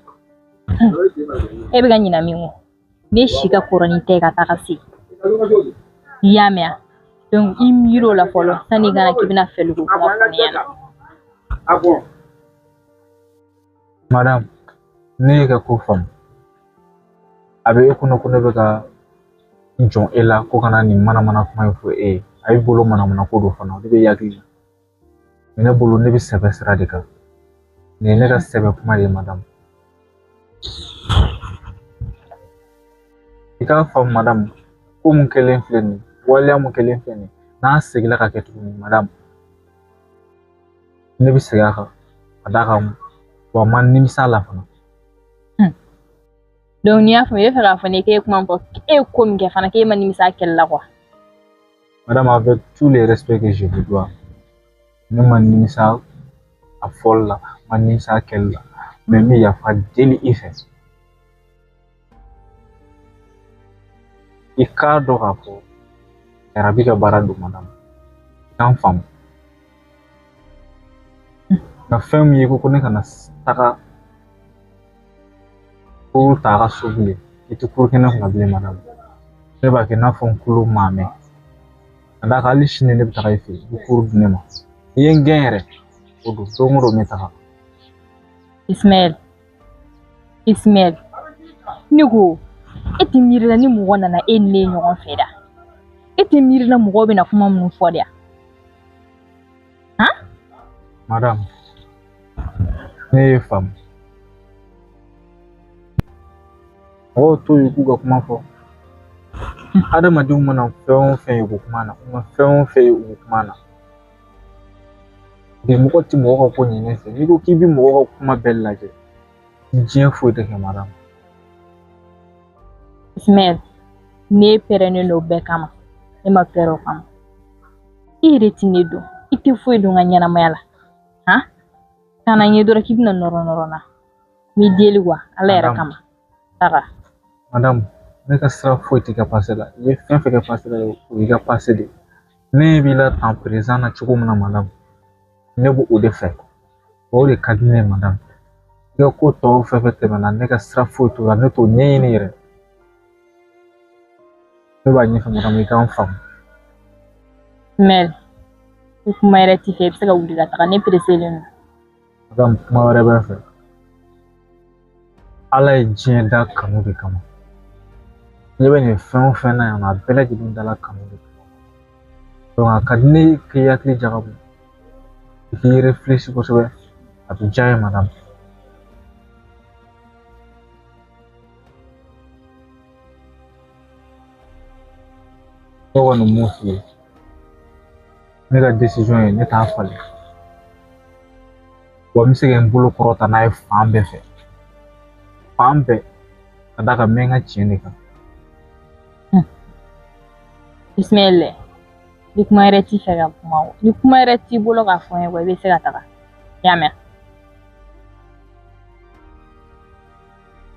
e bɛ ka ɲina min kɔ ne si ka kɔrɔ ni tɛ ka taga se i y'a mɛn wa? Donc i miiri o la fɔlɔ sanni i ka na k'i bɛna fɛliko kuma fɔ ne ɲɛna. Madame ne y'i ka ko faamu a bɛ e kɔnɔ ko ne bɛ ka n jɔn e la ko kana nin manamana kuma in fɔ e ye a y'i bolo manamana ko dɔ fana o de bɛ hakili la mais ne bolo ne bɛ sɛbɛ sira de kan nin ye ne ka sɛbɛ kuma de ye madame i k'a faamu madame ko mun kɛlen filɛ nin ye waleya mun kɛlen filɛ nin ye n'a seginna ka kɛ tuguni madame ne bɛ segin a kan ka d'a kan wa n ma nimisa a la fana. Donc n'i y'a faamu i bɛ fɛ k'a fɔ ne k'e ye kuma min fɔ e ye ko min kɛ fana k'e ma nimisa a kɛli la quoi. Madame, avec tout le respect que je vous dois, ne ma nimisa a fɔli la, ma nimisa a kɛli la, mais n bɛ yafa deli i fɛ. I k'a dɔn k'a fɔ jarabi ka baara don madame, i k'an faamu. Nka fɛn min ye ko ne kana taga kuru ta a ka so bilen i tɛ kuru kɛnɛ kunna bilen madame ne b'a kɛ i n'a fɔ n kulo maa mɛn ka d'a kan hali sini ne bɛ taga i fɛ yen i bɛ kuru di ne ma n'i ye n gɛn yɛrɛ o don don o don n bɛ taga. Ismaël Ismaël ne ko e tɛ miiri la ni mɔgɔ nana e ni ne ye ɲɔgɔn fɛ da e tɛ miiri la mɔgɔw bɛna kuma minnu fɔ de yan han. Madame ne ye faamu. Mɔgɔw t'o ye k'u ka kuma fɔ adamadenw mana fɛn o fɛn ye u bɛ kuma na u ma fɛn o fɛn ye u bɛ kuma na bi mɔgɔ tɛ mɔgɔ ka ko ɲinɛ fɛ n'i ko k'i bɛ mɔgɔ ka kuma bɛɛ lajɛ diɲɛ foyi tɛ kɛ madame. Ismaël ne pɛrɛnnen don bɛɛ kama ne ma pɛrɛn o kama i yɛrɛ ti ne dɔn i tɛ foyi dɔn n ka ɲɛnamaya la han ka na n ye dɔrɔn k'i bɛna nɔrɔ nɔrɔ n na n b'i deli quoi ala yɛrɛ kama taga. Madame ne ka sira foyi t'i ka passé la i ye fɛn fɛn kɛ passé la o y'i ka passé de ye ne b'i la tan présent na cogo min na madame ne b'o de fɛ o de ka di ne ye madame i ka ko tɔw fɛn fɛn tɛmɛna ne ka sira foyi t'o la ne t'o ɲɛɲini yɛrɛ ne b'a ɲɛfɔ madame i k'an faamu. Ismaël i kuma yɛrɛ t'i fɛ i bɛ se ka wuli ka taga ne pereselen don. Madame kuma wɛrɛ bɛ n fɛ Ala ye diɲɛ da kanu de kama. Ne bɛ nin fɛn o fɛn na yan nɔ a bɛɛ lajɛlen dala kanu de kama. Donc a ka di ne ye k'i hakili jagabɔ, i k'i réfléchir kosɛbɛ, a bɛ diya n ye madame. Ne kɔni mun f'i ye, ne ka décision ye ne t'a falen. Wa n bɛ se ka n bolo kɔrɔta n'a ye fan bɛɛ fɛ, fan bɛɛ, ka d'a kan n bɛ n ka tiɲɛ de kan. Ismaël, ni kuma yɛrɛ t'i fɛ ka kuma o, ni kuma yɛrɛ t'i bolo k'a fɔ n ye, i bɛ se ka taga. I y'a mɛn?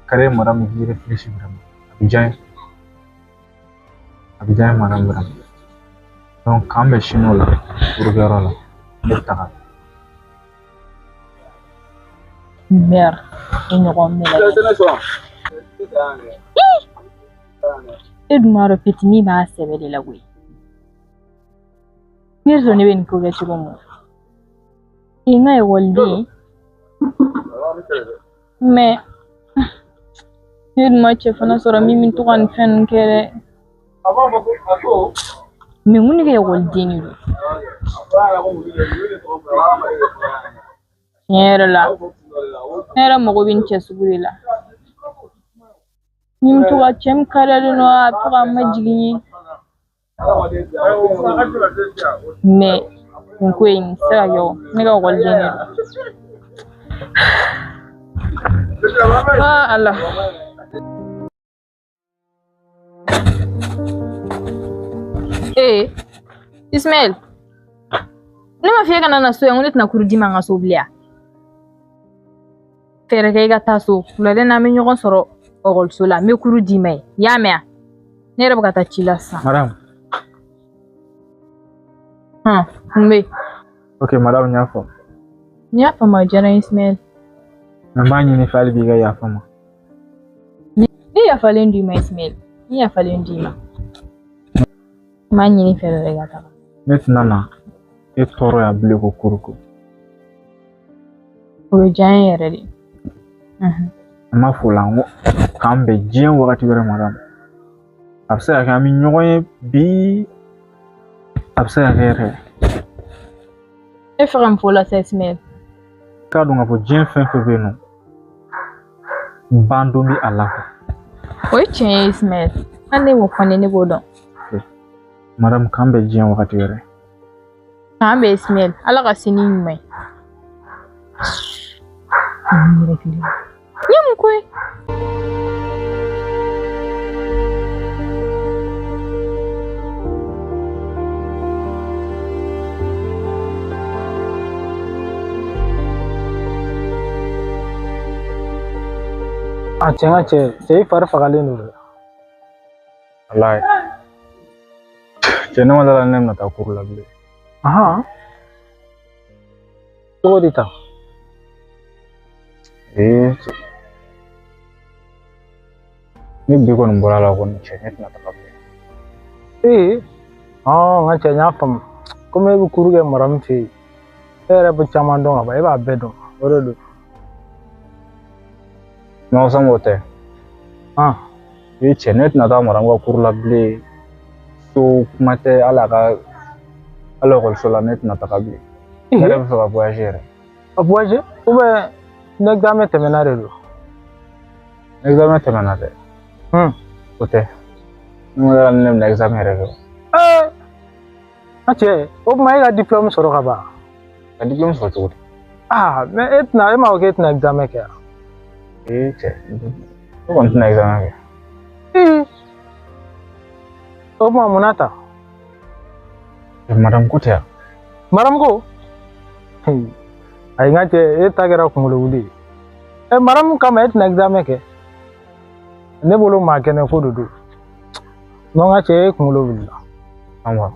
Ka di madame k'i réfléchir vraiment, a bɛ diya n ye. A bɛ diya n ye madame vraiment. Donc k'an bɛn sini o la, burukɛyɔrɔ la, ne bɛ taga. Merde, i ɲɔgɔn minɛ. E dun b'a dɔn fitinin b'a sɛbɛ de la koyi. Ne sɔn ne bɛ nin ko kɛ cogo min. I n ka ekɔliden. Mais ne dun ma cɛ fana sɔrɔ min bɛ to ka nin fɛn ninnu kɛ dɛ. Mais mun ne ka ekɔliden de don. Tiɲɛ yɛrɛ la, ne yɛrɛ mago bɛ nin cɛ sugu de la. Ni bɛ to ka cɛ min kariyalen don, a bɛ to ka majigin n ye. Mais nin ko in tɛ se ka kɛ o, ne ka ekɔliden de don. Ah Ala. Ee Ismaël, ne ma f'i ye kana na so yan, ko ne tɛna kuru d'i ma n ka so bilen wa? Fɛɛrɛ kɛ i ka taa so, wulada in na an bɛ ɲɔgɔn sɔrɔ ekɔliso la, n bɛ kuru d'i ma yen, i y'a mɛn wa? Ne yɛrɛ bɛ ka taa ci la sisan. Madame. Hɔn, mun bɛ yen? Ok madame, n y'a faamu. N y'a faamu, a diyara n ye Ismaël. Mais n b'a ɲini i fɛ hali bi i ka yafa n ma. Ne yafalen d'i ma Ismaël, ne yafalen d'i ma. N b'a ɲini i fɛ dɔrɔn i ka taga. Ne tɛna na e tɔɔrɔ yan bilen ko kuruko. O bɛ diya n ye yɛrɛ de. N m'a fɔ o la, n ko k'an bɛn diɲɛ wagati wɛrɛ madame. A bɛ se ka kɛ an bɛ ɲɔgɔn ye bi, a bɛ se ka kɛ yɛrɛ. E fɛ ka mun fɔ o la sa Ismaël? K'a dɔn k'a fɔ diɲɛ fɛn fɛn bɛ yen nɔ, ban don bɛ a la. O ye tiɲɛ ye Ismaël, hali ne b'o fɔ ne b'o dɔn. Madame, k'an bɛn diɲɛ wagati wɛrɛ. K'an bɛn Ismaël, Ala ka sini ɲuman ye. N ye mun ko ye? A cɛ n ka cɛ, cɛ i fari fagalen don dɛ. Walayi. Cɛ ne ma da la ne bɛna taa kuru la bilen. Ahan. Cogo di tan? Ee cɛ. Ni bi kɔni bɔra la kɔni cɛ, ne tɛna taga bilen. Ee, ɔn n ka cɛ n y'a faamu. Komi e bɛ kuru kɛ mara min fɛ yen, e yɛrɛ bɛ caman dɔn ka ban, e b'a bɛɛ dɔn, o de don. Non, Sango tɛ. Ah. Ee cɛ, ne tɛna taa mara ka kuru la bilen. So kuma tɛ, hali a ka hali ekɔliso la ne tɛna taga bilen. Ne yɛrɛ bɛ fɛ ka voyager yɛrɛ. A voyager? Ou bien ni examen tɛmɛna de don? Examen tɛmɛna dɛ. O tɛ. Ne ma dala ni ne bɛna examen yɛrɛ kɛ. Ee, n ka cɛ, o tuma e ka diplôme sɔrɔ ka ban? Ka diplôme sɔrɔ cogo di? Ah, mais e tɛna, e m'a fɔ k'e tɛna examen kɛ wa? Ee cɛ, ne kɔni tɛna examen kɛ. Ee, o tuma mun na ta? Madame ko tɛ yan. Madame ko? Ayi n ka cɛ, e ta kɛra kunkolo wuli ye. Ɛ madame kama e tɛna examen kɛ? Ne bolo maa kɛnɛ ko de don. Non n ka cɛ, e kunkolo wulila. Awa.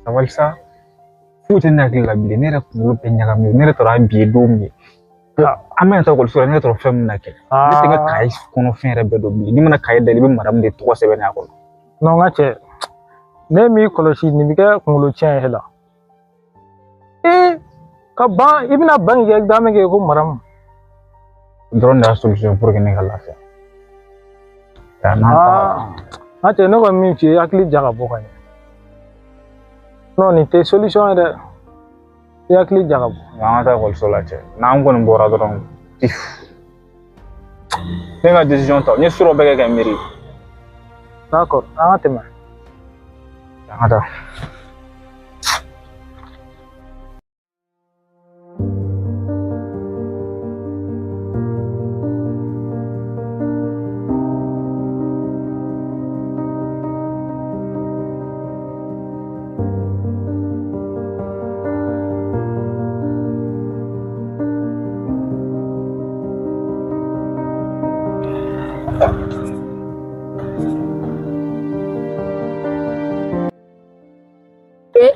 Sabali sa. Foyi tɛ ne hakili la bilen, ne yɛrɛ kunkolo bɛɛ ɲagaminen, ne yɛrɛ taara bi ye don min ye. An bɛna taa ekɔliso la, ne yɛrɛ fɛn min na kɛ. Ne tɛ n ka kaye kɔnɔ fɛn yɛrɛ bɛɛ dɔn bilen. N'i mana kaye dayɛlɛ, i bɛ madame de tɔgɔ sɛbɛn a kɔnɔ. Non n ka cɛ, ne m'i kɔlɔsi, nin bɛ kɛ kunkolo tiɲɛ ye la. Ee, ka ban, i bɛna ban k'i ka examen kɛ ko madame. O dɔrɔn de y'a solution pour que ne ka lafiya. Aa, n ka cɛ, ne kɔni min f'i ye, hakili jagabɔ ka ɲɛ. Non, nin tɛ solution ye dɛ. I hakili jagabɔ. An ka taa ekɔliso la cɛ. N'an kɔni bɔra dɔrɔn pif. Ne ka décision ta, n ye sɔrɔ bɛɛ kɛ ka miiri. D'accord, an ka tɛmɛ. An ka taa.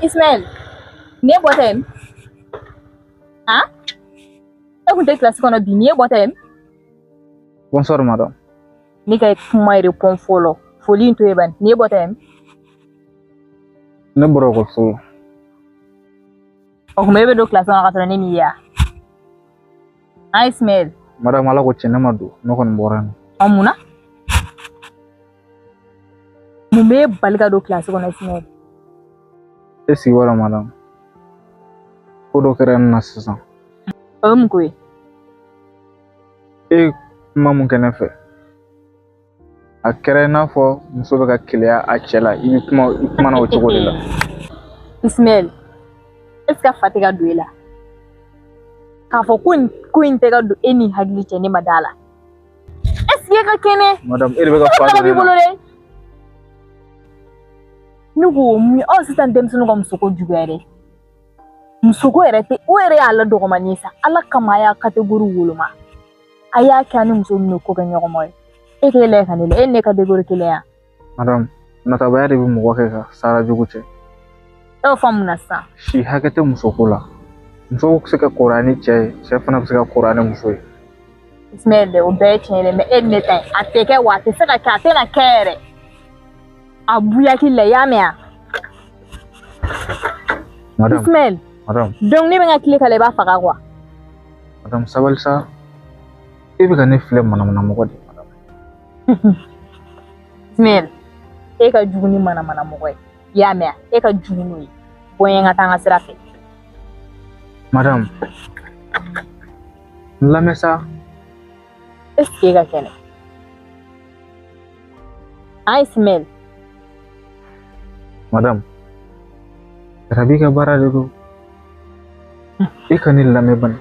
Ismaël, nin ye bɔtɔ ye? Han? E kun tɛ kilasi kɔnɔ bi, nin ye bɔtɔ ye? Bonsoir madame. Ne ka kuma répond fɔlɔ. Foli in to yen bani. Nin ye bɔtɔ ye? Ne bɔra ekɔliso la. O tuma e bɛ don kilasi kɔnɔ ka sɔrɔ ne m'i ye wa? Han Ismaël? Madame, ala ko tiɲɛ, ne ma don, ne kɔni bɔra yen nɔ. Ɔ mun na? Mun b'e bali ka don kilasi kɔnɔ Ismaël? E sigi b'a la madame. Ko dɔ kɛra ne na sisan. O ye mun ko ye? E ye kuma mun kɛ ne fɛ, a kɛra i n'a fɔ muso bɛ ka keleya a cɛ la, i bɛ kuma i kumana o cogo de la. Ismaël, est ce que fa tɛ ka don e la? K'a fɔ ko nin ko in tɛ ka don e ni hakili cɛ, ne ma da la. Est ce que e ka kɛnɛ? Madame, e de bɛ ka fa don b'i ne bolo la. dɛ. Ne ko mun aw sisan denmisɛnninw ka musoko juguya dɛ. Musoko yɛrɛ tɛ, o yɛrɛ y'a la dɔgɔmani ye sa. Ala kama a y'a catégorie woloma. A y'a kɛ a ni muso minnu ko kɛ ɲɔgɔn ma ye. E k'e lajɛ ka ne lajɛ, e ni ne catégorie kelen ya. Madame, natabaya de bɛ mɔgɔ kɛ ka sara jugu cɛ. E y'o fɔ mun na sisan? Si hakɛ tɛ musoko la. Muso bɛ se ka kɔrɔya ni cɛ ye, cɛ fana bɛ se ka kɔrɔya ni muso ye. Ismaël dɛ, o bɛɛ ye tiɲɛ ye dɛ, mais e ni ne ta in, a tɛ kɛ wa a tɛ se ka kɛ, a tɛna kɛ yɛrɛ. A b'u hakili la, i y'a mɛn wa? Madame, Ismaël, madame, donc ne bɛ n ka tile k'a la, i b'a faga quoi. Madame, sabali sa. E bɛ ka ne filɛ manamana mɔgɔ de ye madame. Ismaël, e ka jugu ni manamana mɔgɔ ye. I y'a mɛn wa? E ka jugu n'o ye. Bɔ n ye n ka taa n ka sira fɛ. Madame, n lamɛn sa. Est ce que e ka kɛnɛ? Han Ismaël? Madame, jarabi ka baara de don. E ka ne lamɛn bani.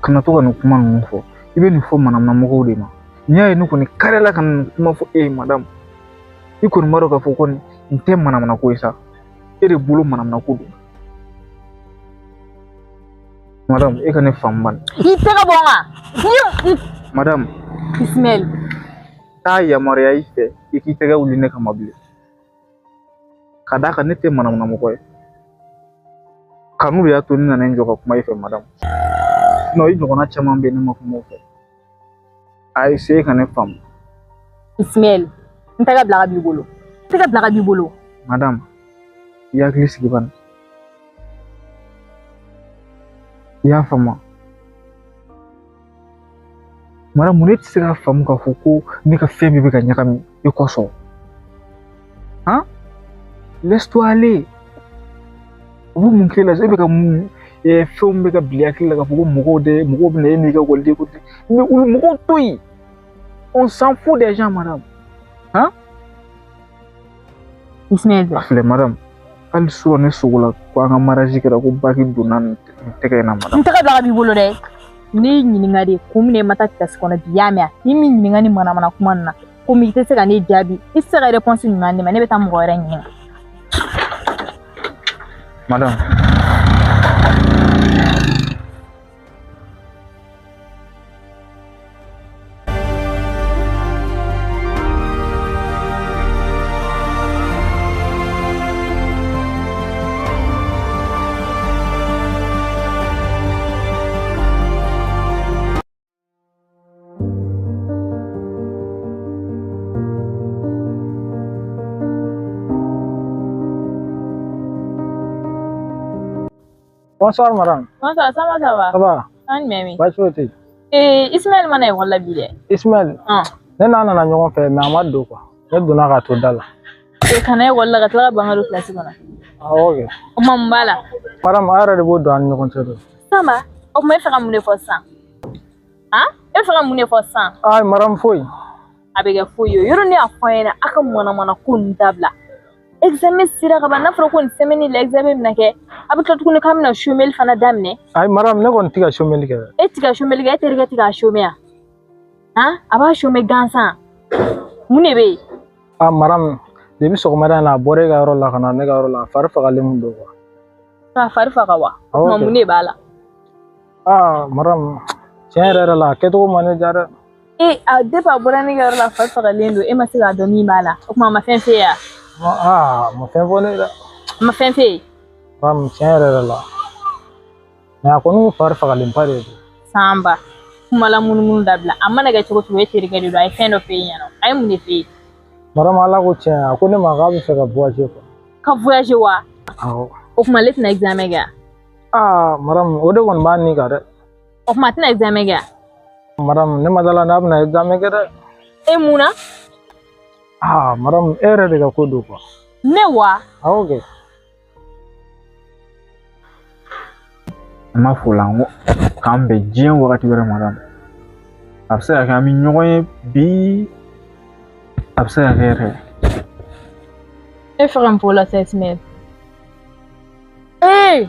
Kana to ka nin kuma ninnu fɔ. I bɛ nin fɔ manamana mɔgɔw de ma. N'i y'a ye ne kɔni karila ka nin kuma fɔ e ye madame, i kɔni b'a dɔn k'a fɔ ko nin tɛ manamana ko ye sa. E de bolo manamana ko don. Madame, e ka ne faamu bani. I tɛgɛ bɔ n kan. Madame, Ismaël. T'a yamaruya i fɛ i k'i tɛgɛ wuli ne kama bilen. Ka d'a kan ne tɛ manamana mɔgɔ ye. Kanu de y'a to ne nana n jɔ ka kuma i fɛ madame. Sinon i ɲɔgɔnna caman bɛ yen ne ma kuma o fɛ. A essayer ka ne faamu. Ismaël, n tɛgɛ bila ka b'i bolo. N tɛgɛ bila ka b'i bolo. Madame, i hakili sigi bani. I y'a faamu wa? Madame, mun ne tɛ se k'a faamu k'a fɔ ko ne ka fɛn bɛɛ bɛ ka ɲagami i kɔsɔn? Han? Laisse-toi aller. U bɛ mun k'e la? E bɛ ka mun fɛnw bɛ ka bila i hakili la k'a fɔ ko mɔgɔw de mɔgɔw bɛ na e n'i ka ekɔliden ko tɛ. Mais olu mɔgɔw to yen. On s'en fout des gens, madame. Han? Ismaël. A filɛ madame, hali sɔrɔ ne sogo la ko an ka mariage kɛra ko baki donna nin tɛgɛ in na madame. N tɛgɛ bila ka b'i bolo dɛ. Ne y'i ɲininka de kun min na i ma taa kilasi kɔnɔ bi, i y'a mɛn wa? Ni min ɲininka ni manamana kuma nin na, komi i tɛ se ka ne jaabi, i tɛ se ka réponse ɲuman di ne ma, ne bɛ taa mɔgɔ wɛrɛ ɲininka. Madame. Bonsoir madame. Bonsoir, ça va, ça va? Ça va? An jumɛn min? Baasi foyi tɛ yen. Ee, Ismaël ma na ekɔli la bi dɛ. Ismaël, ne n'a nana ɲɔgɔn fɛ mais a ma don quoi. Ne donna k'a to da la. E kana ekɔli la ka tila ka ban ka don kilasi kɔnɔ. Awɔ kɛ. O tuma mun b'a la? Madame, a yɛrɛ de b'o don an ni ɲɔgɔn cɛ dɛ. Sanba, o tuma e fɛ ka mun de fɔ sisan? Han? E fɛ ka mun de fɔ sisan? Ayi madame, foyi. A bɛ kɛ foyi ye. Yɔrɔ ne y'a fɔ a ɲɛna a ka manamana ko ninnu dabila. Examen sera ka ban, n'a fɔra ko nin semaine la examen bɛna kɛ, a bɛ tila tuguni k'a bɛna chômeli fana daminɛ. Ayi madame, ne kɔni tɛ ka chômeli kɛ dɛ. E tɛ ka chômeli kɛ, e terikɛ tɛ k'a chômer yan? Han? A b'a chômer gansan. Mun de bɛ yen? Ah madame, depuis sɔgɔmada in na a bɔra e ka yɔrɔ la ka na ne ka yɔrɔ la, a fari fagalen kun don quoi. K'a fari faga wa? O tuma mun de b'a la? Ah madame, tiɲɛ yɛrɛ yɛrɛ la a kɛcogo ma ne diya dɛ. E a depuis a bɔra ne ka yɔrɔ la a fari fagalen don, e ma se k'a dɔn min b'a la. O tuma a ma fɛn f'e ye wa? Ah, a ma fɛn fɔ ne ye dɛ. A ma fɛn f'e ye? Madame, tiɲɛ yɛrɛ yɛrɛ la. Mais a kɔni fari fagalenba de don. Sanba, kuma la munumunu dabila. A mana kɛ cogo cogo e terikɛ de don, a ye fɛn dɔ f'e ɲɛna. A ye mun de f'e ye? Madame, ala ko tiɲɛ, a ko ne ma k'a bɛ fɛ ka voyager quoi. Ka voyager wa? Awɔ. O tuma ale tɛna examen kɛ wa? Ah madame, o de kɔni b'a ni kan dɛ. O tuma a tɛna examen kɛ wa? Madame, ne ma d'a la n'a bɛna examen kɛ dɛ. E mun na? Ah madame, e yɛrɛ de ka ko don quoi. Ne wa? Awɔ kɛ. An b'a fɔ o la n ko k'an bɛn diɲɛ wagati wɛrɛ madame. A bɛ se ka kɛ an bɛ ɲɔgɔn ye bi, a bɛ se ka kɛ yɛrɛ. E fɛ ka mun fɔ o la sisan Ismaël? Ee!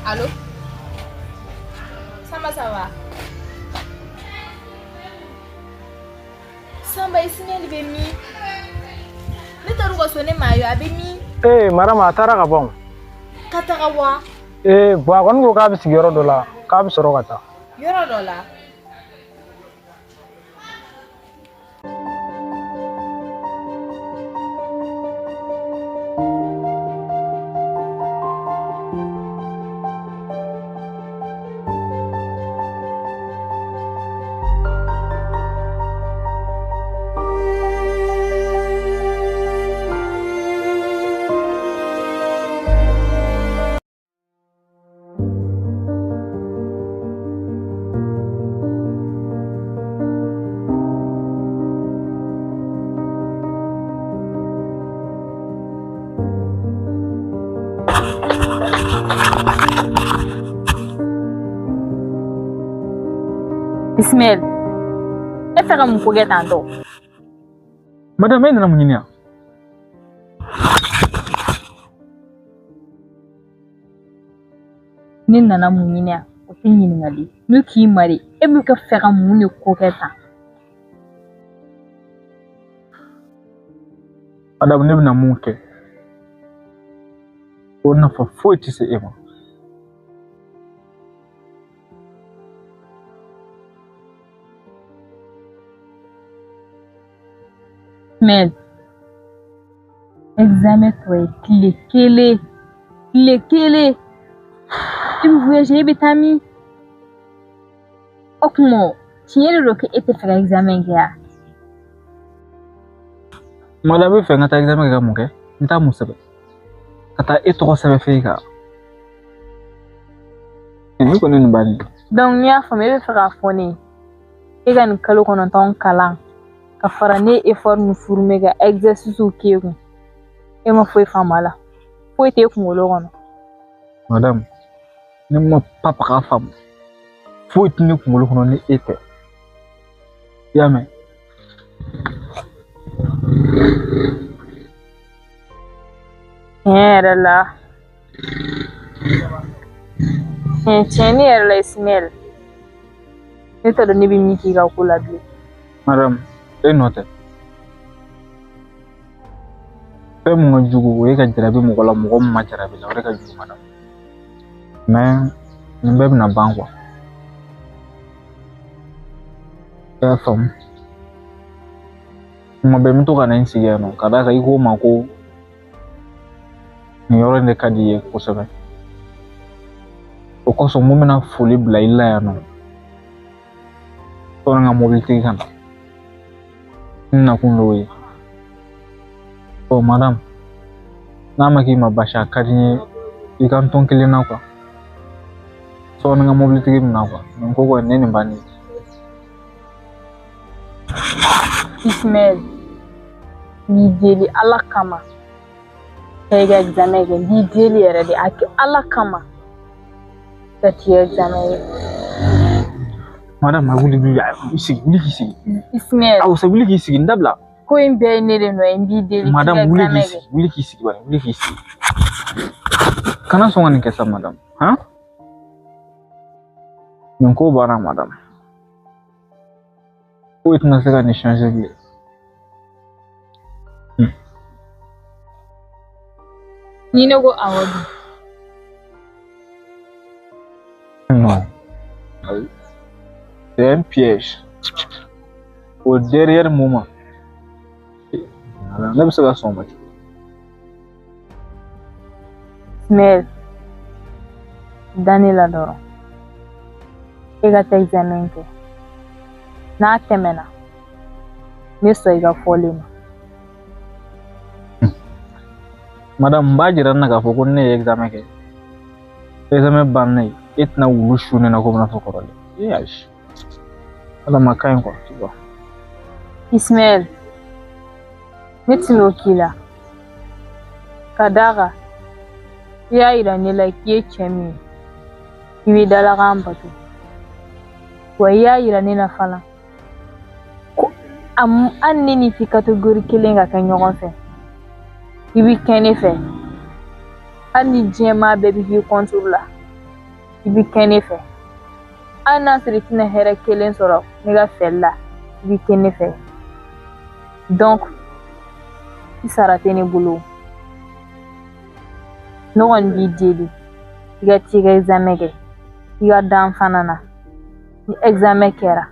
Allô? Samba, ça va? Samba, Ismaël bɛ min? Ne taar'u ka so, ne m'a ye, a bɛ min? Ee madame, a taara ka ban. Ka taga wa? Ee bon, a kɔni ko k'a bɛ sigi yɔrɔ dɔ la, k'a bɛ sɔrɔ ka taa. Yɔrɔ dɔ la? Ismaël, e fɛ ka mun ko kɛ tan tɔ? Madame, e nana mun ɲini yan? Ne nana mun ɲini yan? O tɛ ɲininkali ye. Ne k'i ma de, e bɛ ka fɛ ka mun de ko kɛ tan? Madame, ne bɛna mun kɛ? O nafa foyi tɛ se e ma. Ismaël, examen tɔ ye tile kelen, tile kelen. I bɛ voyager, i bɛ taa min? O tuma tiɲɛ de don k'e tɛ fɛ ka examen kɛ wa? Madame, e bɛ fɛ n ka taa examen kɛ ka mun kɛ? N t'a mun sɛbɛn? Ka taa e tɔgɔ sɛbɛn f'e kan. Ne kɔni nin bannen. Donc n'i y'a faamu, e bɛ fɛ k'a fɔ ne ye, e ka nin kalo 9 kalan ka fara ne effort min fourmer ka exercice k'e kun, e ma foyi faamu a la, foyi t'e kunkolo kɔnɔ. Madame, ne ma papa k'a faamu, foyi tɛ ne kunkolo kɔnɔ ni e tɛ. I y'a mɛn? Tiɲɛ yɛrɛ la, tiɲɛ tiɲɛni yɛrɛ la Ismaël, ne t'a dɔn ne bɛ min k'i ka ko la bilen. Madame, e nɔ tɛ. Fɛn mun ka jugu o ye ka jarabi mɔgɔ la, mɔgɔ min ma jarabi la, o de ka jugu madame. Mais nin bɛɛ bɛna ban quoi. I y'a faamu. Kuma bɛɛ n bɛ to ka na n sigi yan nɔ ka d'a kan i ko n ma ko nin yɔrɔ in de ka di i ye kosɛbɛ. O kosɔn mun bɛna foli bila i la yan nɔ. Sɔnni n ka mobilitigi ka na. N nakun y'o ye. Ɔ madame, n'a ma k'i ma baasi a ka di n ye i ka n tɔn kelen na quoi. Sɔɔni n ka mobilitigi bɛ na quoi. Nin ko kɔni ne nin bannen. Ismaël, n b'i deli Ala kama. Ka i ka examen kɛ, n b'i deli yɛrɛ de a kɛ Ala kama. Ka t'i ka examen kɛ. Madame, a wuli wuli i sigi wuli k'i sigi. Ismaël. Awɔ sa wuli k'i sigi n dabila. Ko in bɛɛ ye ne de nɔ ye, n b'i deli. Madame, wuli k'i sigi wuli k'i sigi bani wuli k'i sigi. Kana sɔn ka nin kɛ sa madame han? Nin ko banna madame. Foyi tɛna se ka nin changer bilen. Ni ne ko awɔ dun? Non. C'est un piège. Au dernier moment. Ne bɛ se ka sɔn o ma cogo di? Ismaël, da ne la dɔrɔn. E ka taa examen kɛ. N'a tɛmɛna, n bɛ sɔn i ka fɔlen ma. Madame, n b'a jira n na k'a fɔ ko ne ye examen kɛ. Examen bannen e tɛna wulu su ne na komi n'a fɔ kɔrɔlen. E ayi. Madame, a ka ɲi quoi, tu vois. Ismaël, ne tɛn'o k'i la. Ka d'a kan, i y'a yira ne la k'i ye cɛ min ye, i b'i dalakan bato. Wa i y'a yira ne na fana ko hali ne n'i tɛ catégorie kelen ka kɛ ɲɔgɔn fɛ, i bɛ kɛ ne fɛ. Hali ni diɲɛ maa bɛɛ bɛ k'i contre la, i bɛ kɛ ne fɛ. Hali n'a sɔrɔ i tɛna hɛrɛ kelen sɔrɔ ne ka fɛli la, i bɛ kɛ ne fɛ. Donc, i sara tɛ ne bolo. Ne kɔni b'i deli i ka t'i ka examen kɛ, i ka da n fana na. Ni examen kɛra,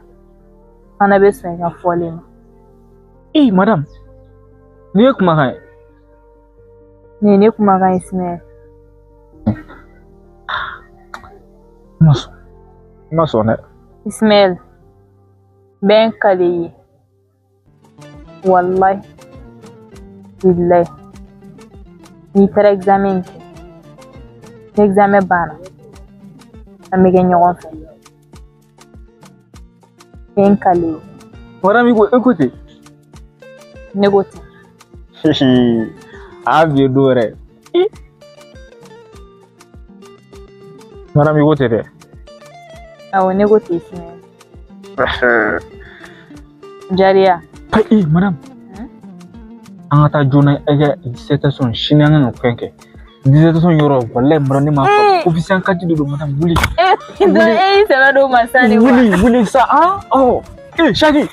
fana bɛ sɔn i ka fɔlen ma. Ee madame, nin ye kumakan ye. Nin ye ne kumakan ye Ismaël. N ma sɔn. N ma sɔn dɛ. Ismaël, n bɛ n kale i ye. Wallahi, billahi. N'i taara examen kɛ, ni examen banna, an bɛ kɛ ɲɔgɔn fɛ. N bɛ n kale i ye. Madame, i ko ten. Ne ko ten. A bi ye don wɛrɛ. Madame, i ko ten dɛ. Awɔ, ne ko ten Ismaël. Jariya. Ayi, madame. An ka taa joona e ka dissertation sini an kan ka fɛn kɛ. Dissertation yɔrɔ walayi madame ne m'a fɔ. Coefficient 4 de don madame wuli. E y'i sɛbɛ don ma sa de wa? Wuli wuli sa ah ɔ. Ee Saki.